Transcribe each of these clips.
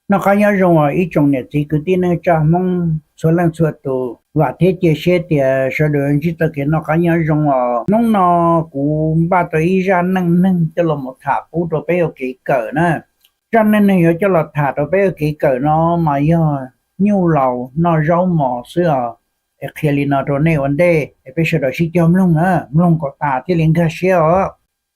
Noj qab nyob zoo os ib tsoom niam txiv kwv tij neej tsa Hmoob txhua leej txhua tus. Vam thiab cia siab tias sawv daws ntsib txoj kev noj qab nyob zoo os. Hnub no kuv npaj tau ib zaj neej neeg coj los mus tham pub rau peb ua kev kawm na. Zaj neej neeg yuav coj los tham rau peb ua kev kawm no mas yog nyuj laus noj zaub mos xwb os. Es qhia li no rau nej ua ntej es peb sawv daws sib cog mloog na, mloog kom tas thiaj li nkag siab os.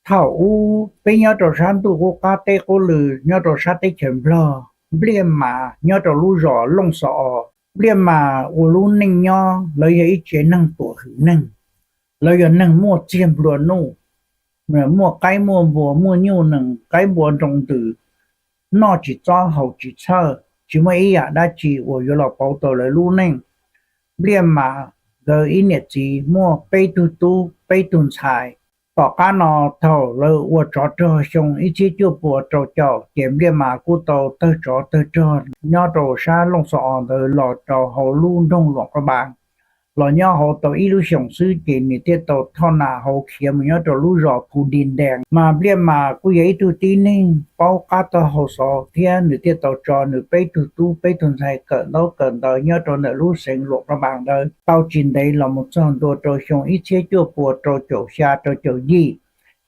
Thaum ub peb nyob rau sab ntuj qub qab teb qub lw nyob rau sab teb chaws Nplog, Npliaj Mas nyob rau lub zos Looj Xo Os. Npliaj Mas ua lub neej nyob, lawv yog ib tsev neeg tuam hwm neeg, lawv yog neeg muaj txiag nplua nuj, muaj qaib muaj npua, muaj nyuj nees qaib npua nroo ntws, noj tsis txob haus tsis txhawj, tsis muaj ib yam dab tsi uas yuav los pauv tau lawv lub neej. Npliaj Mas nkawd ib niam txiv muaj peb tug tub peb tug ntxhais. Tom qab no thaum lawv ua tsov rog xyoo ib txhiab cuaj pua rau caum ces Npliaj Mas kuj tau tawg tsov tawg rog nyob rau sab Looj Xo Os ntawd los rau hauv lub nroog Luam Qab Npas. Los nyob hauv tau ib lub xyoos xwb ces nws thiaj tau thoj nam hauv khiav mus nyob rau lub zos Phu Di Ntees. Mas Npliaj Mas kuj yog ib tug tib neeg paub qab taug hau xov thiab nws thiaj tau tso nws peb tug tub peb tug ntxhais kawm ntaub kawm ntawv nyob rau ntawm lub xeev Luam Qab Npas ntawd tau tsis ntev los mus txog ntua rau xyoo ib txhiab cuaj pua rau caum xya rau caum yim.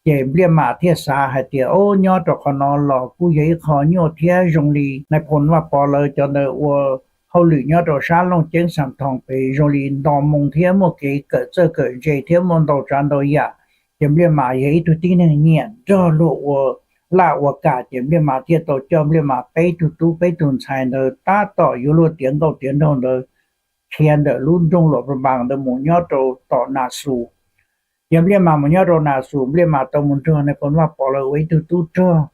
Ces Npliaj Mas thiaj xav hais tias, o, nyob rau qhov no los kuj yog ib qho nyuaj thiab zoo li nais phoo Vaj Pov lawv cov ntawd ua hauj lwm nyob rau sab Looj Ceeb Xam Thoos pem zoo li nto moo thiab muaj kev kawm txawj kawm ntse thiab muaj ntau tsav ntau yam. Ces Npliaj Mas yog ib tug tib neeg nyiam nrog luag ua laj ua kam ces Npliaj Mas thiaj tau coj Npliaj Mas peb tug tub peb tug ntxhais ntawd tab tom yuav luag tiav nkauj tiav nraug ntawd khiav ntawm lub nroog Luam Pha Npas ntawd mus nyob rau tom Nas Xus. Ces Npliaj Mas mus nyob rau Nas Xus, Npliaj Mas tau mus nrog nais phoo Vaj Pov lawv ua ib tug tub rog.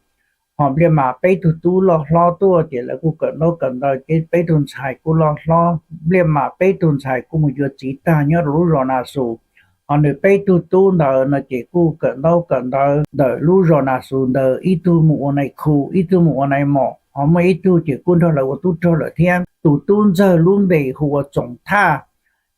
Ho Npliaj Mas peb tug tub loj hlob tuaj ces lawv kuj kawm ntaub kawm ntawv ces peb tug ntxhais kuj loj hlob. Npliaj Mas peb tug ntxhais kuj mus yuav txiv tag nyob rau lub zos Nas Xus. Ho nws peb tug tub ntawd no ces kuj kawm ntaub kawm ntawv ntawm lub zos Nas Xus ntawd, ib tug mus ua nais khu, ib tug mus ua nais maum, ho muaj ib tug ces kuj nrog lawv ua tub rog lawm thiab. Tus tub ntxawg lub npe hu ua Txoov Thaj.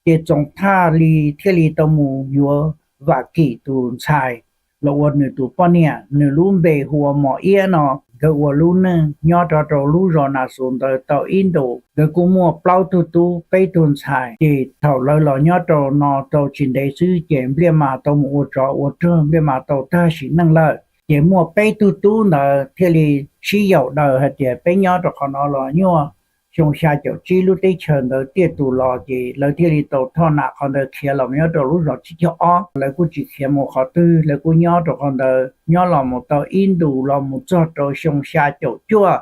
Ces Txoov Thaj li thiaj li tau mus yuav Vam Kim tus ntxhais los ua nws tus poj niam, nws lub npe hu ua Mos Iab no. Nkawd ua lub neej nyob rau rau lub zos Nas Xus ntawd tau ib ntus, nkawd kuj muaj plaub tug tub peb tug ntxhais. Ces thaum lawv los nyob rau no tau tsis ntev xwb ces Npliaj Mas tau mus ua tsov ua rog, Npliaj Mas tau tag sim neej lawm. Ces muaj peb tug tub ntawd thiaj li sib yaum daws hais tias peb nyob rau qhov no los nyuaj, xyoo xya caum tsib lub teb chaws ntawd tiaj tus los ces lawv thiaj li tau thoj nam qhov ntawd khiav los nyob rau lub zos tsib caug ob. Lawv kuj tsis khiav mus qhov twg, lawv kuj nyob rau qhov ntawd nyob los mus tau ib ntus los mus txog rau xyoo xya caum cuaj.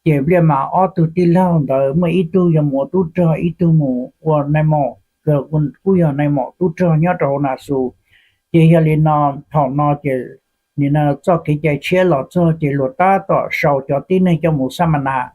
Ces Npliaj Mas ob tug tij laug ntawd muaj ib tug yog mus ua tub rog, ib tug mus ua nais maum, kuj yog nais maum tub rog nyob rau hauv Nas Xus. Ces yog li no, thaum no ces nim no txoj kev cai tshiab los txog ces luag tab tom sau cov tib neeg coj mus xab ma nas.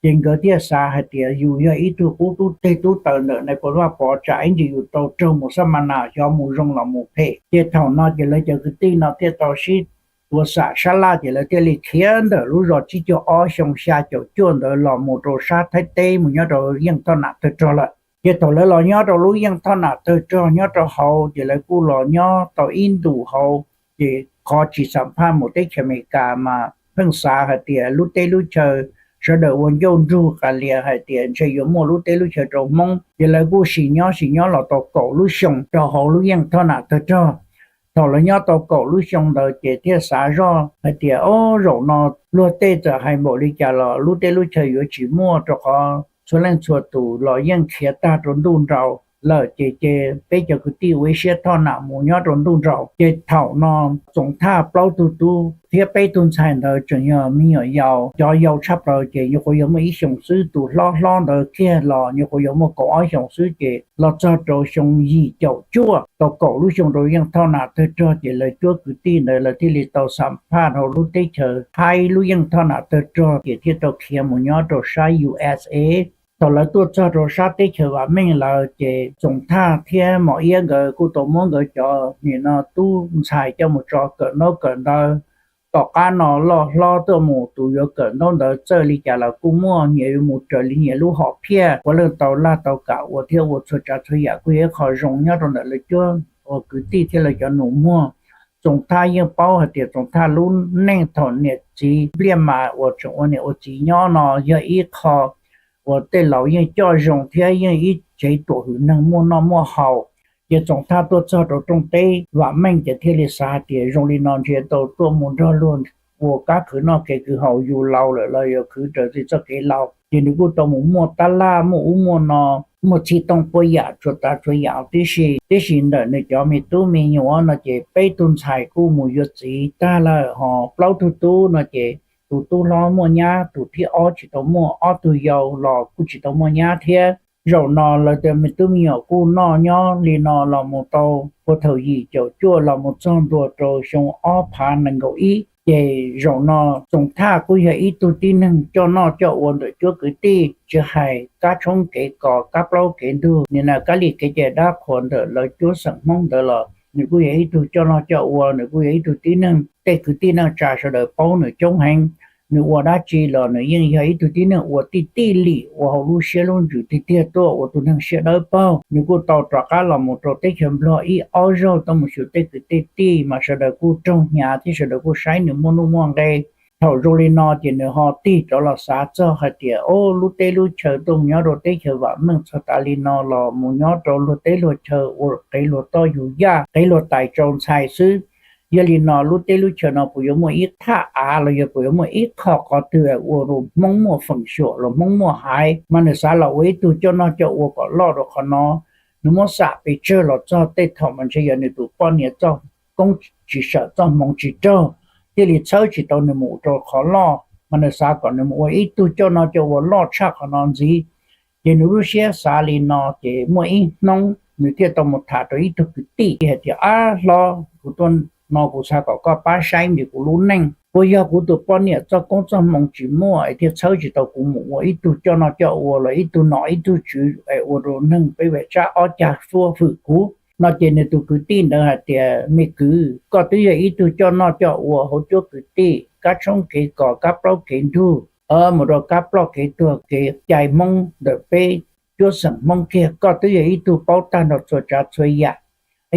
Ces nkawd thiaj xav hais tias yus yog ib tug qub tub teg tub taws ntawm nais phoo Vaj Pov, tsam ib ntsis yus tau raug mus xab ma nas xyov mus zoo los mus phem. Ces thaum no ces lawv cov kwv tij no thiaj tau sib tua xam sab laj ces lawv thiaj li khiav ntawm lub zos tsib caug ob xyoo xya caum cuaj ntawd los mus rau sab Thaib teb mus nyob rau yeej thoj nam tawg rog lawm. Ces thaum lawv los nyob rau lub yeej thoj nam tawg rog nyob rau hauv ces lawv kuj los nyob tau ib ntus hauv. Ces qhov tsis xam phaj mus teb chaws Amelikas mas pheej xav hais tias lub teb lub chaw sawv daws ua ncauj nrug qas lias hais tias ntshe yuav muaj lub teb lub chaw rau Hmoob. Ces lawv kuj sim nyob sim nyob los tau kaum lub xyoo rau hauv lub yeej thoj nam tawg rog. Thaum lawv nyob tau kaum lub xyoo ntawd ces thiaj xav zoj hais tias, o, zaum no luag tej txawm hais npaum li cas los lub teb lub chaw yuav tsis muaj, rau qhov txhua leej txhua tus los yeej khiav tag rau ntuj nraud lawm. Ces ces peb cov kwv tij ua ib siab thoj nam mus nyob rau ntuj nraud. Ces thaum no Txoov Thaj plaub tug tub thiab peb tug ntxhais ntawd tseem yog me nyuam yaus, cov yau tshaj plaws ces nyuam qhuav yog muaj ib xyoos xwb, tus hlob hlob ntawd kiag los nyuam qhuav yog muaj kaum ob xyoos xwb. Ces los txog rau xyoo yim caum cuaj, tau kaum lub xyoo rau yeej thoj nam tawg rog, ces lawv cuab kwv tij ntawd lawv thiaj li tau xam phaj hauv lub teb chaws Thaib lub yeej thoj nam tawg rog, ces thiaj tau khiav mus nyob rau sab U S A. Thaum lawv tuaj txog rau sab teb chaws vam meej lawm ces Txoov Thaj thiab Mos Iab nkawd kuj tau muab nkawd cov nim no tub ntxhais coj mus tso kawm ntaub kawm ntawv. Tom qab no loj hlob tuaj mus, tus yuav kawm ntaub ntawv txawj li cas los kuj muaj, nyias yuav mus raws li nyias lub hom phiaj. Puav leej tau laj tau kam ua thiab ua txhua tsav txhua yam kuj yog ib qho zoo nyob rau ntawm lawv cuab ua kwv tij thiab lawv cov nus muag. Txoov Thaj yeej paub hais tias Txoov Thaj lub neej thaum niam txiv Npliaj Mas uas tseem ua niam ua txiv nyob no yog ib qho uas tej laus yeej coj zoo thiab yeej ib tsev tuam hwm neeg muaj noj muaj haus. Ces Txoov Thaj tuaj txog rau rooj teb Vam Meej ces thiaj li xav hais tias zoo li no ntshe tau tuaj mus nrog luag ua kab khwv noj kev khwv haus, yus laus lawm los yuav khwv raws li txoj kev laus. Ces nws kuj tau mus muaj tab laj muaj ub muaj no, muaj txhij tooj puas yam txhua tsav txhua yam tib si. Tiam sis ntawm nws cov me tub me nyuam no ces peb tug ntxhais kuj mus yuav txiv tag lawm, ho plaub tug tub no ces tus tub hlob muaj nyab, tus thib ob tsis tau muaj, ob tug yau los kuj tsis tau muaj nyab thiab. Zaum no lawv cov me tub me nyuam kuj noj nyob li no los mus tau puag thaum yim caum cuaj los mus txog ntua rau xyoo ob phav nees nkaum ib. Ces zaum no Txoov Thaj kuj yog ib tug tib neeg coj noj coj ua ntawm cuab kwv tij, tsis hais kab tshoob kev kos, kab plaub kev ntug, nim no kab li kev cai dab qhuas ntawm lawv cuab xeem Hmoob ntawd los nws kuj yog ib tug coj noj coj ua, nws kuj yog ib tug tib neeg tej kwv tij neej tsa sawv daws paub nws coob heev. Nws ua dab tsi los nws yeej yog ib tug tib neeg ua tij tij lim, ua hauv lub siab lub ntsws tiag tiag, tuaj ua tus neeg siab dawb paug. Nws kuj tau rov qab los mus rau teb chaws Nplog ib ob zaug tuaj mus xyuas tej kwv tej tij, mas sawv daws kuj raug hnyav thiab sawv daws kuj saib nws muaj nuj muaj nqe. Thaum zoo li no ces nws ho tig rov los xav txog hais tias, o, lub teb lub chaw tuaj mus nyob rau teb chaws Vam Meej txog tas li no los mus nyob rau luag teb luag chaw ua qev luag toj yug yaj, qev luag tais tsau ntxhais xwb. Yog li no lub teb lub chaw no puas yuav muaj ib thaj av los yog puas yuav muaj ib qho qhov twg ua rau Hmoob muaj feem xyuam los Hmoob muaj haiv? Mas nws xav los ua ib tug coj noj coj ua kom loj rau qhov no. Nws muab xam pes tsawg los txog tej thaum mas ntshe yog nws tus poj niam txoj koob tsis sawm txoj hmoov tsis raug, thiaj li txhawb tsis tau nws mus rau qhov loj, mas nws xav kom nws mus ua ib tug coj noj coj ua loj tshaj qhov no ntxiv. Ces nws lub siab xav li no ces muaj ib hnub nws thiaj tau mus tham rau ib tug kwv tij hais tias, ab hlob, kuv tuaj no kuv xav kom koj pab saib ntsis kuv lub neej, puas yog kuv tus poj niam txoj koob txoj hmoov tsis muaj es thiaj txhawb tsis tau kuv mus ua ib tug coj noj coj ua los ib tug nom ib tug tswv es ua rau neeg peb vam tsab ob cag fuab hwm kuv. No ces nws tus kwv tij ntawd hais tias, me kwv, koj twb yog ib tug coj noj coj ua hauv cuab kwv tij, kab tshoob kev kos, kab plaub kev ntug, mus rau kab ploj kev tuag, kev cai Hmoob ntawm peb cuab xeem Hmoob kiag, koj twb yog ib tug paub tag nrho txhua tsav txhua yam.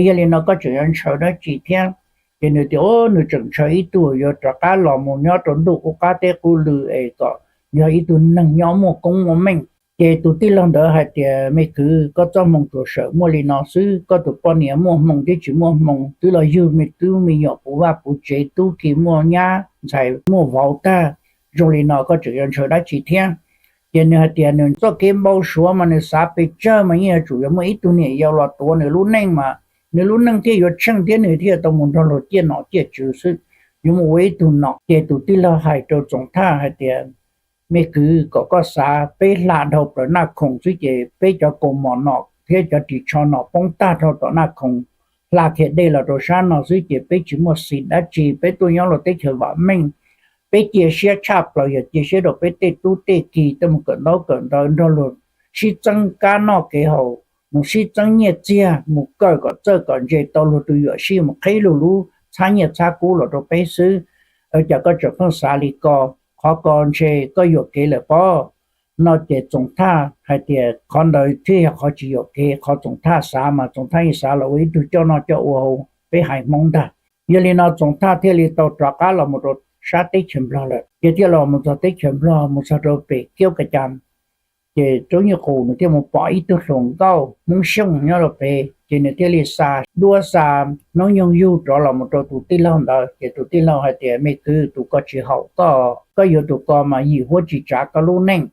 Yog li no koj tseem yuav ntshaw dab tsi thiab? Ces nws tias, o, nws tseem ntshaw ib tug yuav rov qab los mus nyob rau ntuj qub qab teb qub lw es kom yog ib tug neeg nyob muaj koob muaj meej. Ces tus tij laug ntawd hais tias, me kwv, koj txoj hmoo tsuas sawm muaj li no xwb, koj tus poj niam muaj hmoo thiab tsis muaj hmoo twb los yug me tub me nyuam puv vaj puv tsev, tub ki muaj nyab, ntxhais muaj vauv tag. Zoo li no koj tseem yuav ntshaw dab tsi thiab? Ces nws hais tias nws txoj kev npau suav mas nws xav pes tsawg mas yeej yuav tsum yuav muaj ib tug niam yau los tuav nws lub neej mas nws lub neej thiaj yuav tsheej thiab nws thiaj tau mus nrog luag ciaj nom ciaj tswv xwb, yuav mus ua ib tug nom. Ces tus tij laug hais rau Txoov Thaj hais tias, me kwv, kom koj xav, peb hla dhau plaws Naj Khoom xwb ces peb cov kaus mom nom thiab cov ris tsho nom poob tag rau tom Naj Khoom, hla kiag dej los rau sab no xwb ces peb tsis muaj xim dab tsi. Peb tuaj nyob rau teb chaws vam meej, peb cia siab tshaj plaws yog cia siab rau peb tej tub tej ki tuaj mus kawm ntaub kawm ntawv, nrog luag sib txeeb kab noj kev haus, mus sib txeeb nyiaj txiag, mus kawm kom txawj kom ntse tau luag tus yuam sij, mus qhib luag lub txhab nyiaj txhab kub los rau peb xwb. Cas koj tseem pheej xav li ko? Qhov ko ntshe koj yuam kev lawm pob. No ces Txoov Thaj hais tias qhov ntawd thiaj yog qhov tsis yuam kev, qhov Txoov Thaj xav mas Txoov Thaj yeej xav los ua ib tug coj noj coj ua hauv peb haiv Hmoob ntag. Yog li no Txoov Thaj thiaj li tau rov qab los mus rau sab teb chaws Nplog lawm. Ces thiaj los mus txog teb chaws Nplog mus txog rau pem Kiaub Ka Cas, ces Roob Nyuj Qus nws thiaj mus pom ib tug hluas nkauj Hmoob Xyooj nyob rau pem, ces nws thiaj li xa duab xa hnub nyoog yug rov los mus rau tus tij laug ntawd. Ces tus tij laug hais tias, me kwv, tus ko tsis haum koj, koj yuav tus ko mas yim huab tsis tsav koj lub neej.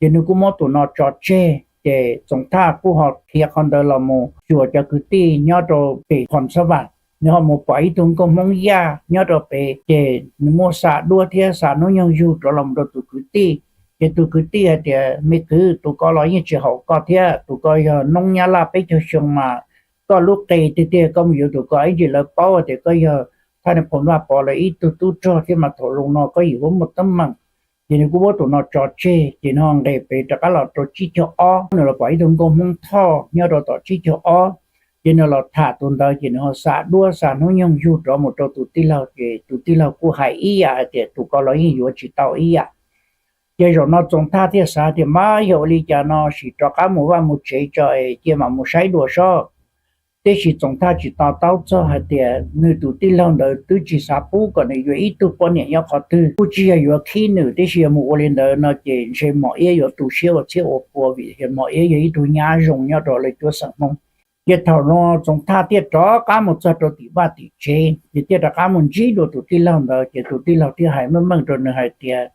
Ces nws kuj muab tus no tso tseg, ces Txoov Thaj kuj ho khiav qhov ntawd los mus xyuas cov kwv tij nyob rau pem Phom Xab Vam. Nws ho mus pom ib tug nkauj Hmoob Yaj nyob rau pem, ces nws muab xa duab thiab xa hnub nyoog yug rov los mus rau tus kwv tij. Ces tus kwv tij hais tias, me kwv, tus ko los yeej tsis haum koj thiab, tus ko yog noob Nyab Laj peb caug xyoo mas koj lub qe tiag tiag, koj mus yuav tus ko ib ntsis lawv paub tias koj yog Thaj Nais Phoo Vaj Pov lawv ib tug tub rog thiab mas thaum zoo no koj yim huab muaj teeb meem. Ces nws kuj muab tus no tso tseg, ces nws ho nqes pem rov qab los rau tsib caug ob, nws los pom ib tug nkauj Hmoob Thoj nyob rau tom tsib caug ob. Ces nws los tham tus ntawd, ces nws ho xa duab xa hnub nyoog yug rov mus rau tus tij laug, ces tus tij laug kuj hais ib yam hais tias tus ko los yeej yuav tsis tau ib yam. Ces zaum no Txoov Thaj thiaj xav tias, mas yog ua li cas no sim rov qab mus vaj mus tsev tso es cia mam mus saib dua sob. Tiam sis Txoov Thaj tsis to taub txog hais tias nws tus tij laug ntawd twb tsis xav pub kom nws yuav ib tug poj niam nyob qhov twg, kuj tsis yog yuav khib nws, tiam sis yog mus ua li ntawd no ces ntshe Mos Iab yuav tu siab ua txhiab ua pua vim Mos Iab yog ib tug nyab zoo nyob rau lawv cuab xeem Hmoob. Ces thaum no Txoov Thaj thiaj rov qab mus txog rau tim vaj tim tsev, ces thiaj rov qab mus ntsib dua tus tij laug ntawd, ces tus tij laug thiaj hais meej meej rau nws hais tias,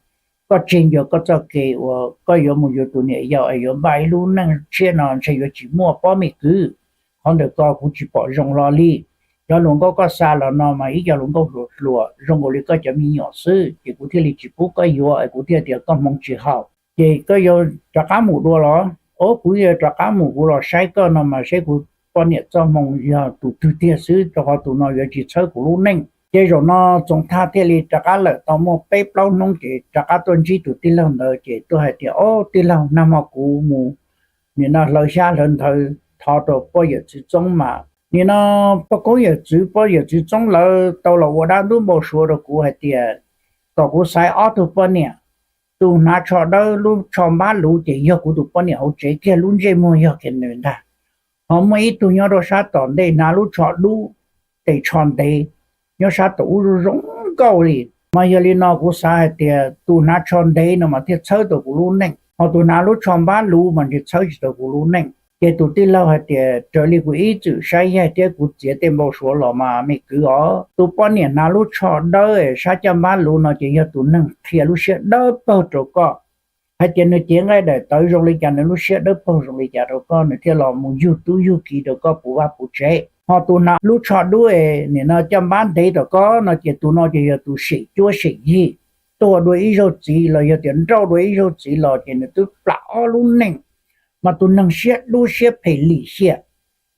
koj tseg ncua koj txoj kev uas koj yuav mus yuav tus niam yau es yuav npaj ib lub neej tshiab no ntshe yuav tsis muaj pob, me kwv. Qhov ntawm ko kuv tsis pom zoo hlo li. Cov hluas nkauj koj xa los no mas ib co hluas nkauj hluas hluas zoo nkaus li koj cov me nyuam xwb, ces kuv thiaj li tsis pub koj yuav es kuv thiaj tias koj hmoov tsis haum. Ces koj yuav rov qab mus dua los? Ov, kuv yuav rov qab mus, kuv los saib koj no mas saib kuv poj niam txoj hmoo yog tus twg tiag xwb, rau qhov tus no yuav tsis txhawb kuv lub neej. Ces zaum no Txoov Thaj thiaj li rov qab lawm tau muaj peb plaub hnub ces rov qab tuaj ntsib tus tij laug ntawd ces tuaj hais tias, ov, tij laug, nag hmo kuv mus nim no hlawv xyab hlawv ntawv thov rau poj yawm txwv Txoob mas nim no poj koob yawm txwv, poj yawm txwv Txoob lawv tau los ua dab ntub npau suav rau kuv hais tias kom kuv xaiv ob tug poj niam, tus hnav tsho dawb lub tsho npab luv ces yog kuv tus poj niam hauv tsev kiag, lub ntsej muag yog kiag nws ntag. Ho muaj ib tug nyob rau sab tom ntej hnav lub tsho dub, tes tsho ntev, nyob sab tom ub zoo nkauj li. Mas yog li no kuv xav hais tias tus hnav tsho ntev no mas thiaj txhawb tau kuv lub neej, ho tus hnav lub tsho npab luv mas ntshe txhawb tsis tau kuv lub neej. Ces tus tij laug hais tias, raws li kuv ib txwm saib yaig thiab kuv txiav tej npau suav los mas me kwv os, tus poj niam hnav lub tsho dawb sab caj npab luv no ces yog tus neeg qhia lub siab dawb paug rau koj, hais tias nws cev nqaij daim tawv zoo li cas, nws lub siab dawb paug zoo li cas rau koj, nws thiaj los mus yug tub yug ki rau koj puv vaj puv tsev. Ho tus hnav lub tsho dub es nim no caj npab ntev tom koj no ces tus no ces yog tus sem cuab sem yig, tuag dua ib zaug txiv los yog tias nrauj dua ib zaug txiv los ces nws twb plam ob lub neej. Mas tus neeg siab dub siab phem lim hiam,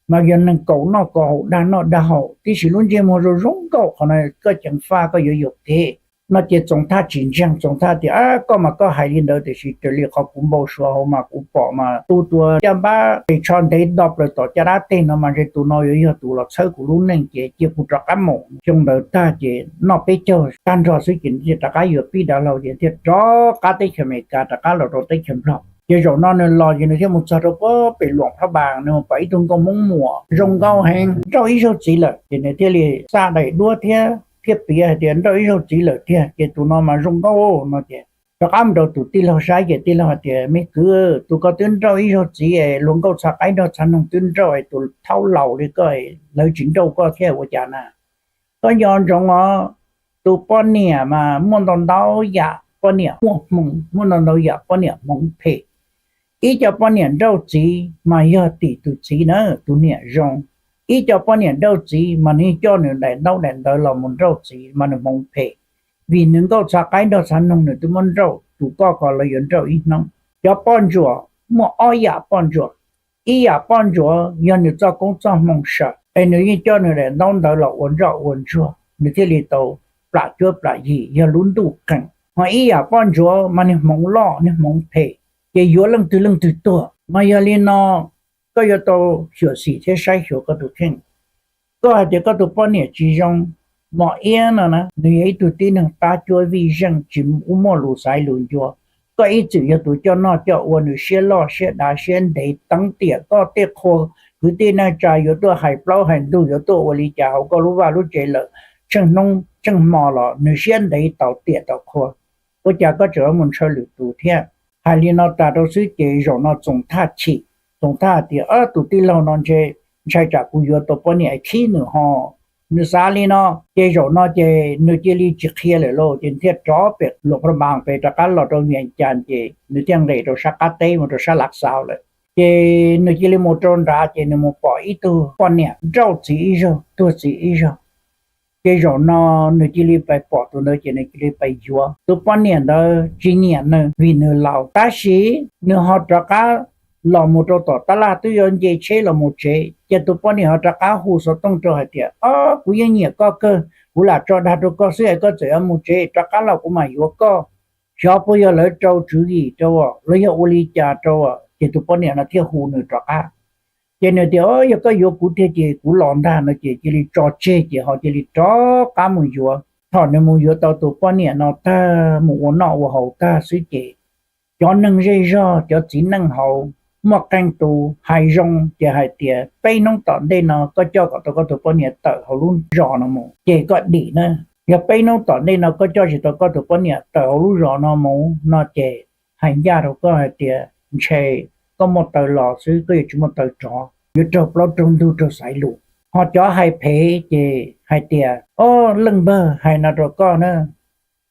mas yog neeg kaus noj kaus haus dag noj dag haus, tiam sis lub ntsej muag zoo zoo nkauj, qhov no koj ceev faj koj yuav yuam kev. No ces Txoov Thaj tsis ntseeg, Txoov Thaj tias, koj mas koj hais li ntawd tiam sis raws li qhov kuv npau suav hauv mas kuv pom mas tus tuav caj npab tes tsho ntev do plaws tom caj dab teg no mas ntshe tus no yuav yog tus los txhawb kuv lub neej, ces cia kuv rov qab mus. Xyoo ntawd tag ces noj peb caug tag nrho xwb ces nws thiaj rov qab yuav pib dav hlau ces thiaj rov qab teb chaws Amelikas rov qab los rau teb chaws Nplog. Ces zaum no nws los ces nws thiaj mus txog rau puag pem Luam Phab Npas, nws mus pom ib tug nkauj Hmoob Muas zoo nkauj heev, nrauj ib zaug txiv lawm, ces nws thiaj li xa daim duab thiab thiaj piav hais tias nrauj ib zaug txiv lawm tiag, ces tus no mas zoo nkauj no ces rov qab mus rau tus tij laug saib ces tij laug hais tias, me kwv, tus koj twb nrauj ib zaug txiv es luag nkauj txha qaib nrog txha noog twb nrauj es tus thaub laus li koj lawv tsis nrauj koj thiab ua cas na? Koj nco ntsoov os, tus poj niam mas muaj ntau ntau yam poj niam muaj hmoo, muaj ntau ntau yam poj niam hmoov phem. Ib co poj niam nrauj txiv mas yog tim tus txiv na, tus niam zoo. Ib co poj niam nrauj txiv mas nws coj nws daim ntaub daim ntawv los mus nrauj txiv mas nws hmoov phem, vim nws nkauj txha qaib nrog txha noog nws twb muab nrauj, tus koj ko lawv yuav nrauj ib hnub. Cov poj ntsuam muaj ob yam poj ntsuam. Ib yam poj ntsuam yog nws txoj koob txoj hmoo sawm es nws yeej coj nws daim ntaub ntawv los ua ntsoj ua ntsuag nws thiaj li tau plam cuab plam yig yog lub ntuj qees. Ho ib yam poj ntsuam mas nws hmoov loj nws hmoov phem, ces yuav leej twg leej twg tuag. Mas yog li no koj yuav tau xyuam xim thiab saib xyuas koj tus kheej. Koj hais tias koj tus poj niam tsis zoo, Mos Iab no na nws yog ib tug tib neeg qab cuab vij zeej tsis muaj lus xaiv lus ncua. Koj ib txwm yog tus coj noj coj ua, nws siab loj siab dav siab ntev teev tiam koj tej qhua kwv tij neej tsa yuav tuaj hais plaub hais ntug yuav tuaj ua li cas hauv koj lub vaj lub tsev lawm, tsheej hnub tsheej hmo los nws siab ntev tau tiam tau qhua. Ua cas koj tseem mus ntshaw lwm tus thiab? Hais li no tas rau xwb ces zaum no Txoov Thaj chim. Txoov Thaj tias, tus tij laug no ntshe ntshai tsam kuv yuav tau poj niam khib nws ho. Nws xav li no ces zaum no ces nws cia li tsis qhia lawm lauj, ces thiaj rov pem Luam Phab Npas pem rov qab los rau Vias Cas ces nws thiaj nqes rau sab qab teb mus rau sab Lav Xaus lawm. Ces nws cia li mus rau nrad ces nws mus pom ib tug poj niam nrauj txiv ib zaug tuag txiv ib zaug. Ces zaum no nws cia li pais pom tus ntawd ces nws cia li pais yuav. Tus poj niam ntawd tsis nyiam nws vim nws laus, tab sis nws ho rov qab los mus rau tom tab laj twb yuav nce tsheb los mus tsev, ces tus poj niam ho rov qab hu xov tooj rau hais tias, o, kuv yeej nyiam koj kawg, kuv lam tso dag rau koj xwb es koj txawm yuav mus tsev, rov qab los kuv mam yuav koj. Xyov puas yog lawv rau tswv yim rau los yog ua li cas rau, ces tus poj niam no thiaj hu nws rov qab. Ces nws tias, o, yog koj yuav kuv tiag ces kuv los ntag no ces cia li tso tseg ces ho cia li rov qab mus yuav. Thaum nws mus yuav tau tus poj niam no tag mus ua noj ua haus tag xwb ces cov neeg zej zog cov txiv neej hauv muaj qee tus hais zoo ces hais tias peb hnub tom ntej no koj coj kom tau koj tus poj niam tawm hauv lub zos no mus ces koj dim na. Yog peb hnub tom ntej no koj coj tsis tau koj tus poj niam tawm hauv lub zos no mus no ces hais ncaj rau koj hais tias ntshe koj muaj taw los xwb, koj yuav tsis muaj taw rov, yuav raug plaub raug ntug raug xaiv lus. Ho cov hais phem ces hais tias, o, leej npawg, hais no rau koj na,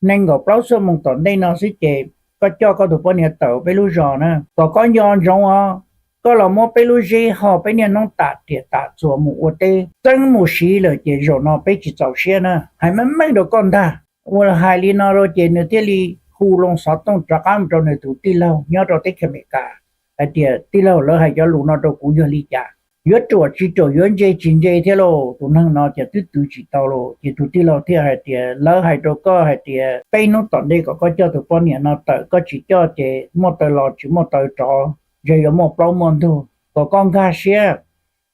nees nkaum plaub xuab moos tom ntej no xwb ces koj coj koj tus poj niam tawm peb lub zos na, kom koj nco ntsoov os, koj los muab peb lub zeb ho peb niaj hnub tam riam tam txuas mus ua teb, txeeb mus siv lawm ces zaum no peb tsis txaus siab na, hais meej meej rau koj ntag. Ua hais li no rau ces nws thiaj li hu loo xov tooj rov qab mus rau nws tus tij laug nyob rau teb chaws Amelikas hais tias, tij laug, lawv hais cov lus no rau kuv yog li cas? Yuav ruam tsis ruam, yuav ntse tsis ntse thiab lauj? Tus neeg no ces twb twv tsis tau lauj. Ces tus tij laug thiaj hais tias, lawv hais rau koj hais tias peb hnub tom ntej kom koj coj tus poj niam no tawm, koj tsis coj ces muaj taw los tsis muaj taw rov, ntshe yuav muaj plaub muaj ntug, kom koj nkag siab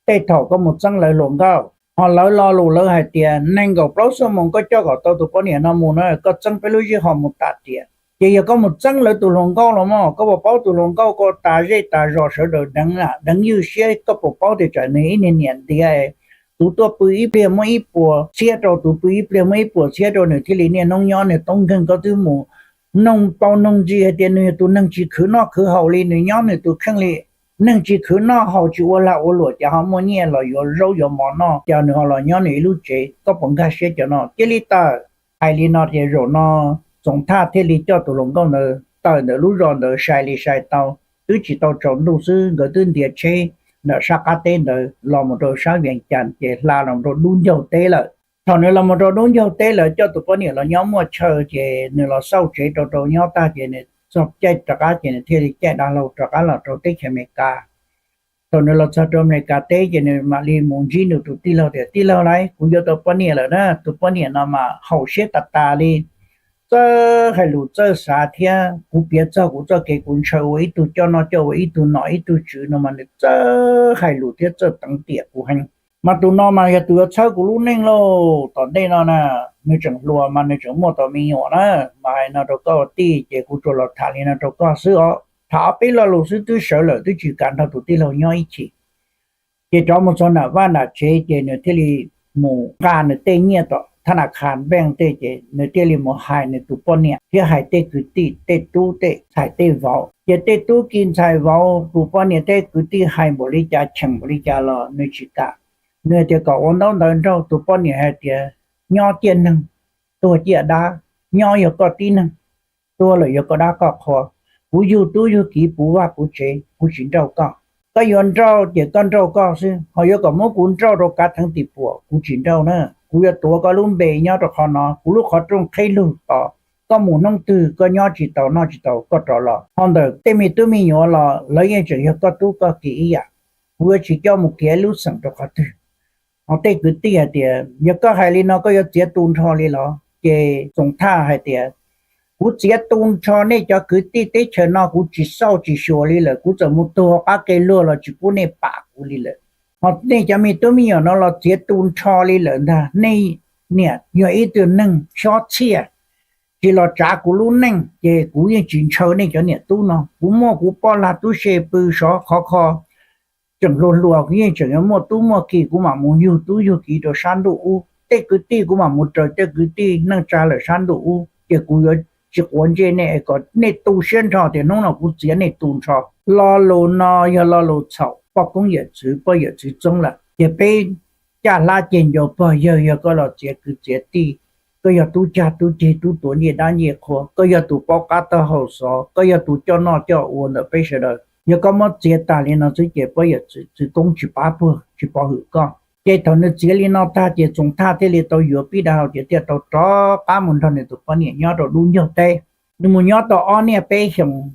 tej thaum koj mus txeeb lawv hluas nkauj. Ho lawv lo lus lawv hais tias nees nkaum plaub xuab moos koj coj kom tau tus poj niam no mus na, koj txeeb peb lub zeb ho mus tam riam. Ces yog koj mus txeeb lawv tus hluas nkauj los mas koj puas paub tus hluas nkauj ko tas zej tas zos sawv daws deev ywj siab, koj puas paub tias tsam nws ib niag niam ntiav, tus tuaj pw ib pliag muab ib puas txhiab rau, tus pw ib pliag muab ib puas txhiab rau, nws thiaj li niaj hnub nyob nws toob nkeeg, koj twb mus noog paus noog ntsis hais tias nws yog tus neeg tsis khwv noj khwv haus li, nws nyob nws tus kheej li. Neeg tsis khwv noj haus tsis ua lag ua luam ces ho muaj nyiaj los yuav zaub yuav mov noj, ces nws ho los nyob nws ib lub tsev, koj puas nkag siab cov no? Cia li tawm. Hais li no ces zaum no Txoov Thaj thiaj li coj tus hluas nkauj ntawd tawm ntawm lub zos ntawd sai li sai tau, twb tsis tau tsaus ntuj xwb nkawd twb ntiav tsheb ntawm sab qab teb ntawd los mus rau sab Vees Cas ces hla los rau Dub Ncaug teb lawm. Thaum nws los mus rau Dub Ncaug teb lawm coj tus poj niam los nyob muaj chaw ces nws los xauj tsev rau rau nyob tag ces nws txog caij rov qab ces nws thiaj li caij dav hlau rov qab los rau teb chaws Amelikas. Thaum nws los txog rau Amelikas teb ces nws mam li mus ntsib nws tus tij laug tias, tij laug lauj, kuv yuav tau poj niam lawm na, tus poj niam no mas haum siab tas tas li. Txawj hais lus txawj xav thiab kuv piav txog kuv txoj kev kuv ntshaw ua ib tug coj noj coj ua ib tug nom ib tug tswv no mas nws txawj hais lus thiab txawj teev tiam kuv heev. Mas tus no mas yog tus yuav txhawb kuv lub neej lauj. Tom ntej no na, nws tseem hluas mas nws tseem muaj tau me nyuam na. Mas hais no rau koj ua tij ces kuv tsuas los tham li no rau koj xwb os. Tham ob peb lo lus xwb twb sawv lawm, twb tsis kam nrog tus tij laug nyob ib chim. Ces rov mus txog nram vaj nram tsev ces nws thiaj li mus nqa nws tej nyiaj tom thab nas khas npeej tej ces nws thiaj li mus hais nws tus poj niam thiab hais tej kwv tij tej tub tej ntxhais tej vauv. Ces tej tub ki ntxhais vauv tus poj niam tej kwv tij hais npaum li cas cheem npaum li cas los nws tsis kam. Nws tias kom ua ntaub ntawv nrauj, tus poj niam hais tias nyob ciaj neeg, tuag ciaj dab, nyob yog koj tib neeg, tuag lawm yog koj dab koj qhua. Kuv yug tub yug kiv puv vaj puv tsev, kuv tsis nrauj koj. Koj yuav nrauj ces koj nrauj koj xwb, ho yuav kom muab kuv nrauj rau kav theev tim puam, kuv tsis nrauj na. Kuv yuav tuav koj lub npe nyob rau qhov no, kuv lub qhov rooj qhib lug tos. Koj mus hnub twg koj nyob tsis tau noj tsis tau koj rov los. Ho ntawm tej me tub me nyuam los lawv yeej tseem yog koj tub koj kiv ib yam. Kuv yuav tsis coj mus kiag ib lub xeem rau qhov twg. Ho tej kwv tij hais tias yog koj hais li no koj yuav txiav tu nrho li los? Ces Txoov Thaj hais tias kuv txiav tu nrho nej cov kwv tij teb chaws no kuv tsis xauj tsis xyuas li lawm, kuv txawm mus tuag qab ke luag los tsis pub nej pam kuv li lawm. Ho nej cov me tub me nyuam no los txiav tu nrho li lawm ntag. Nej niam yog ib tug neeg xyob txhiaj, tsis los tsav kuv lub neej ces kuv yeej tsis ntshaw nej cov niam tub no. Kuv muaj kuv poj lag tub se pw sov khov kho, tseem hluas hluas kuv yeej tseem yuav muaj tub muaj ki, kuv mam mus yug tub yug kiv rau sab ntuj ub, tej kwv tij kuv mam mus raws tej kwv tij neej tsa lawm sab ntuj ub, ces kuv yuav tsis quav ntsej nej, kom nej tu siab nrho tias hnub no kuv txiav nej tu nrho. Lo lus no yog lo lus txhaum poj koob yawm txwv poj yawm txwv txoob lawm, ces peb caj hlab ceg ncaus pog yawg, yog koj los txiav kwv txiav tij, koj yog tub cag tub ceg tub tuav ncej dab ncej qhua, koj yog tus paub qab taub hau xov, koj yog tus coj noj coj ua ntawm peb sawv daws, yog koj muab txiav tag li no xwb ces poj yawm txwv koob tsis pab puag tsis pov hwm koj. Ces thaum nws txiav li no tag ces Txoov Thaj thiaj li tau yuav pib dav hlau ces thiaj tau rov qab mus nrog nws tus poj niam nyob rau Dub Ncaug teb. Nws mus nyob tau ob niaj peb xyoos,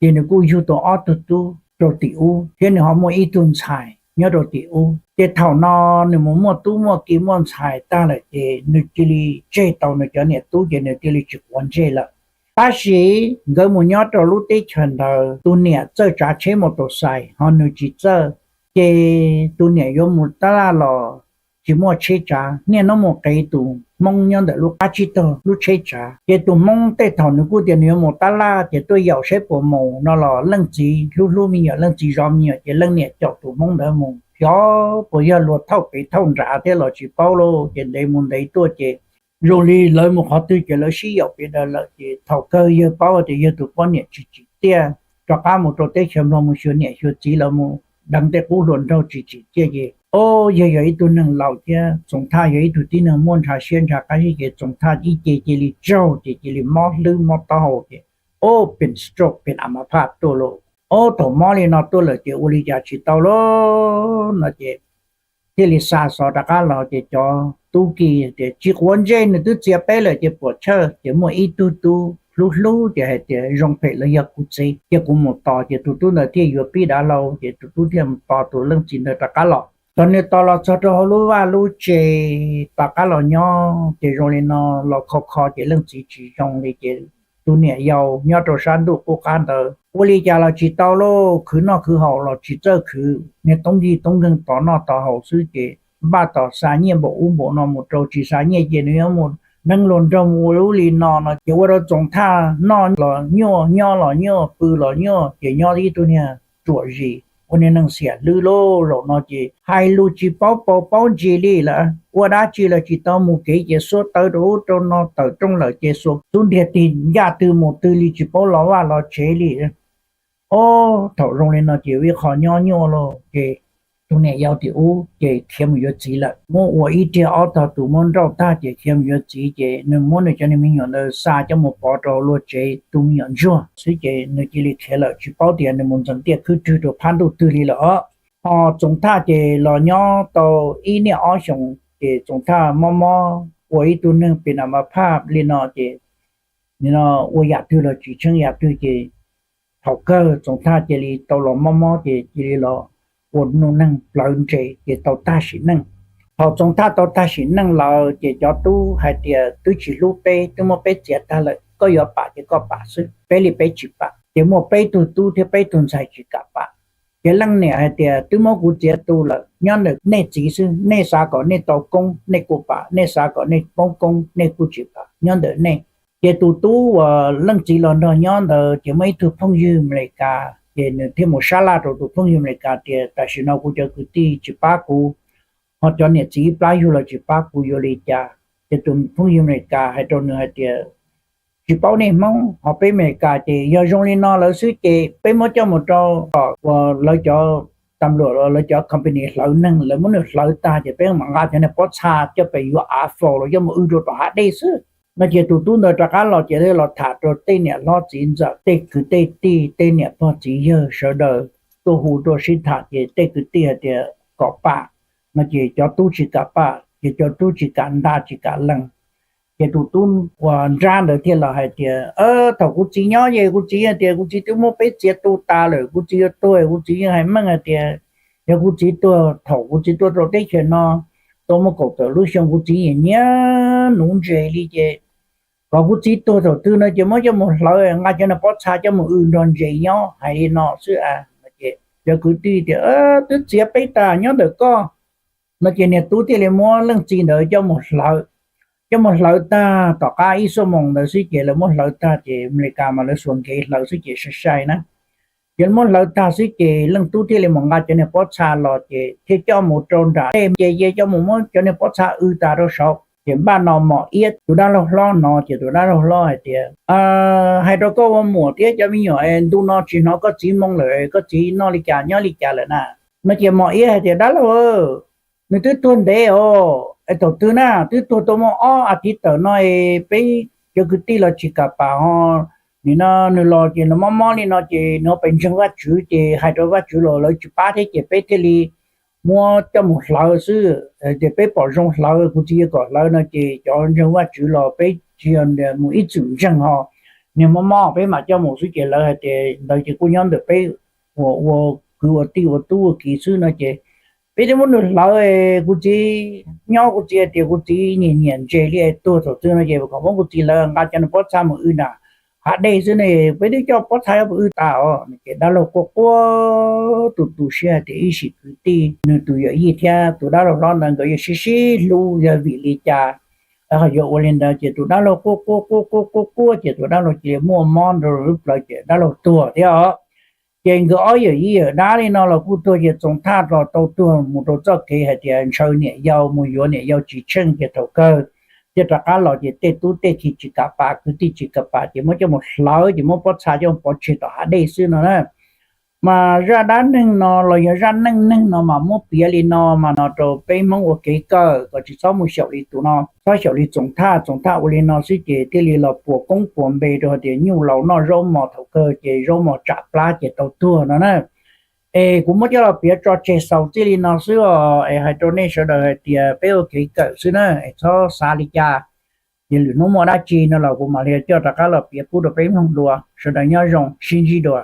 ces nws kuj yug tau ob tug tub rau tim ub thiab nws ho muaj ib tug ntxhais nyob rau tim ub. Ces thaum no nws mus muaj tub muaj ki muaj ntxhais tag lawm ces nws cia li tseg tau nws cov niam tub ces nws cia li tsis quav ntsej lawm. Tab sis nkawd mus nyob rau lub teb chaws ntawd, tus niam txawj tsav tsheb mos tos xais ho nws tsis txawj, ces tus niam yuav mus tab laj los tsis muaj tsheb tsav, niaj hnub mus qiv tus Hmoob nyob ntawm lub qab tsib taug lub tsheb tsav. Ces tus Hmoob tej thaum nws kuj tias nws yuav mus tab laj ces tuaj yaum saib puas mus no los leej txiv hlub hlub me nyuam, leej txiv zov me nyuam ces leej niam caum tus Hmoob ntawd mus, xyov puas yog luag thauj pem thauj nrad thiab los tsis paub lauj. Ces ntev mus ntev tuaj ces zoo li lawv mus qhov twg ces lawv sib yaum pem daws lawm. Ces thaum kawg yawg paub tias yawg tus poj niam tsis tsim txiaj, rov qab mus rau teb chaws Nplog mus xyuas niam xyuas txiv los mus deev tej qub hluas nraug tsis tsim txiaj ces, o, yawg yog ib tug neeg laus thiab Txoov Thaj yog ib tug tib neeg muaj ntshav siab ntshav qab zib ces Txoov Thaj ib ce cia li tsaug ces cia li mob hlwb mob taub hau ces, o, pheem stroke pheem a ma phaj tuaj lauj. O, thaum mob li no tuaj lawm ces ua li cas tsis tau lauj no ces thiaj li xa xov rov qab los ces cov tub ki tias tsis quav ntsej, nws twb txiav peb lawm ces puam chawj. Ces muaj ib tug tub hlub hlub ces hais tias zoo phem los yog kuv txiv, cia kuv mus tos. Ces tus tub ntawd thiaj yuav pib dav hlau ces tus tub thiaj mus tos tus leej txiv ntawd rov qab los. Thaum nws tos los txog rau hauv lub vaj lub tsev, rov qab los nyob ces zoo li no los kho kho ces leej txiv tsis zoo li ces tus niam yau nyob rau sab ntuj qub qab ntawd ua li cas los tsis tau lauj, khwv noj khwv haus los tsis txawj khwv, niag toob yig toob nkeeg tos noj tos haus xwb ces npaj tos xa nyiaj npaum ub npaum no mus rau, tsis xa nyiaj ces nws yuav mus deev hluas nraug mus ua lub li no no ces ua rau Txoov Thaj noj los nyuaj nyob los nyuaj pw los nyuaj ces nyob ib tug niag ruam zis ua niag neeg xiam hlwb lauj. Zaum no ces hais lus tsis paub paus paub ntsis li lawm, ua dab tsi los tsis tau, mus kev ces xuas tawv rau ub rau no, tawm rooj lawm ces xuas xub ntiag tig ncaj twg mus twg li tsis paub los vaj los tsev li. Ob, thaum zoo li no ces ua ib qho nyob nyuaj lauj ces tus niam yau tim ub ces khiav mus yuav txiv lawm. Muab ua ib riag ob tog tus muab nrauj tag ces khiav mus yuav txiv ces nws muab nws cov niag me nyuam ntawd xa coj mus pov rau luag tsev tu me nyuam ntsuag xwb ces nws cia li khiav lawm, tsis paub tias nws mus ntxeev tiaj khwb rwg rau phab ntuj twg li lawm os. Ho Txoov Thaj ces los nyob tau ib niaj ob xyoos ces Txoov Thaj mob mob ua ib tug neeg pem nam ma phaj li no ces nim no ua yam twg los tsis tsheej yam twg ces thaum kawg Txoov Thaj cia li tau los mob mob ces cia li los ua nuj neeg plawv ntses ces tau tag sim neej. Thaum Txoov Thaj tau tag sim neej lawm ces cov tub hais tias twb tsis hlub peb, twb muab peb txiav tag lawm, koj yuav pam ces koj pam xwb, peb li peb tsis pam. Ces muaj peb tug tub thiab peb tug ntxhais tsis kam pam. Ces leej niam hais tias twb muab kuv txiav tu lawm, nyob ntawm nej txiv xwb, nej xav kom nej tau koob nej kuj pam, nej xav kom nej poob koob nej kuj tsis pam, nyob ntawm nej. Ces tus tub uas leej txiv los nrog nyob ntawd ces muaj ib tug phooj ywg Amelikas ces nws thiaj mus sab laj rau tus phooj ywg Amelikas tias tam sim no kuv cov kwv tij tsis pab kuv, ho cov niam txiv ib plab yug los tsis pab kuv, yuav li cas? Ces tus phooj ywg Amelikas hais rau nws hais tias tsis paub nej Hmoob ho peb Amelikas ces yog zoo li no lawm xwb ces peb muab coj mus rau tom uas lawv cov tas npluam los lawv cov company hlawv neeg, lawv muab nws hlawv tag ces peb mam nqa cov niag pob txha coj pem yuav av faus los coj mus w rau tom hav dej xwb no. Ces tus tub ntawd rov qab los ces thiaj los tham rau tej niam hlob txiv ntxawm, tej kwv tej tij, tej niam pog txiv yawg sawv daws tuaj hu tuaj sib tham ces tej kwv tij hais tias kom pam no ces cov tub tsis kam pam, ces cov tub tsis kam nta tsis kam lees. Ces tus tub uas nrab ntawd thiaj los hais tias thaum kuv txiv nyob ces kuv txiv hais tias kuv txiv twb muab peb txiav tu tas lawm, kuv txiv yuav tuag kuv txiv yeej hais meej hais tias yog kuv txiv tuag, thaum kuv txiv tuaj rau teb chaws no tau muaj kaum tawm lub xyoo, kuv txiv nyiam nyiam nuv ntses li ces kom kuv txiv tuag thaum twg no ces muab coj mus hlawv, nqa cov niag pob txha coj mus w nrog ntses nyob, hais li no xwb a. Ces cov kwv tij tias twb txiav peb tas nyob ntawm koj no ces niag tub thiaj li muab leej txiv ntawd coj mus hlawv. Coj mus hlawv tag tom qab ib xuab moos ntawd xwb ces lawv muab hlawv tag ces Amelikas mas lawv xuas nkev hlawv xwb ces sai sai na. Ces muab hlawv tag xwb ces leej tub thiaj li mus nqa cov niag pob txha los ces thiaj coj mus rau nram dej ces coj mus muab cov niag pob txha w tas rau saud ces npaj no Mos Iab tus dab laug hlob hnov ces tus dab laug hlob hais tias hais rau koj ua muam thiab cov me nyuam, ntu no tsis hnov koj txiv moo lawm, koj txiv noj li cas nyob li cas lawm na? No ces Mos Iab hais tias dab laug, nws twb tuag ntev os, es thaum twg na, twb tuag tau muaj ob as thiv tawm no, peb cov kwv tij los tsis kam pam ho. Nim no nws los ces nws mob mob li no ces nws pem ntseeg Vajtswv ces hais rau Vajtswv los lawv tsis pab thiab ces peb thiaj li muab coj mus hlawv xwb. Ces peb pom zoo hlawv, kuv txiv yuav kom hlawv no ces cov ntseeg Vajtswv los peb tsis yog mus ib txwm ntseeg ho, niag mob mob peb mam coj mus xwb ces lawv hais tias ntawd ces kuj nyob ntawm peb uas ua kwv ua tij ua tub ua kiv xwb no ces peb twb muab nws hlawv, kuv txiv nyob kuv txiv hais tias kuv txiv nyiam nyiam ntses li, tuag thaum twg no ces kom muab kuv txiv hlawv nqa cov niag pob txha mus w nram hav dej xwb ne, peb twb coj pob txha coj mus w tas os. Ces dab laug quaj quaj tu tu siab hais tias ib sim kwv tij nws tus yawm yij thiab tus dab laug hlob ntawd nkawd yeej sib sib hlub, yog vim li cas Lawv ho yuav ua li ntawd ces tus dab laug quaj quaj quaj quaj quaj quaj ces tus dab laug cia li muaj mob nrog lub plawv ces dab laug tuag thiab os. Ces nkawd ob yawm yij yawm dab li no los kuj tuag ces Txoov Thaj los tau tuag mus rau txoj kev hais tias ntshaw niam yau mus yuav niam yau tsis tsheej ces thaum kawg thiaj rov qab los ces tej tub tej ki tsis kam pam kwv tij tsis kam pam ces muab coj mus hlawv ces muab pob txha coj mus pov tseg tom hav dej xwb no na. Mas zaj dab neeg no los yog zaj neej neeg no mas muab piav li no mas no rau peb Hmoob ua kev kawm kom tsis txhob mus xyaum li tus no, txhob xyaum li Txoov Thaj. Txoov Thaj ua li no xwb ces thiaj li los puas koob puas npe rau hais tias nyuj laus noj zaub mos thaum kawg ces zaub mos tsam plab ces tau tuag no na. Es kuv muab coj los piav tso tseg xaus txij li no xwb os, es hais rau nej sawv daws hais tias peb ua kev kawm xwb na, es txhob xav li cas. Ces lwm hnub muaj dab tsi no los kuv mam li coj rov qab los piav pub rau peb mloog dua. Sawv daws nyob zoo, sib ntsib dua.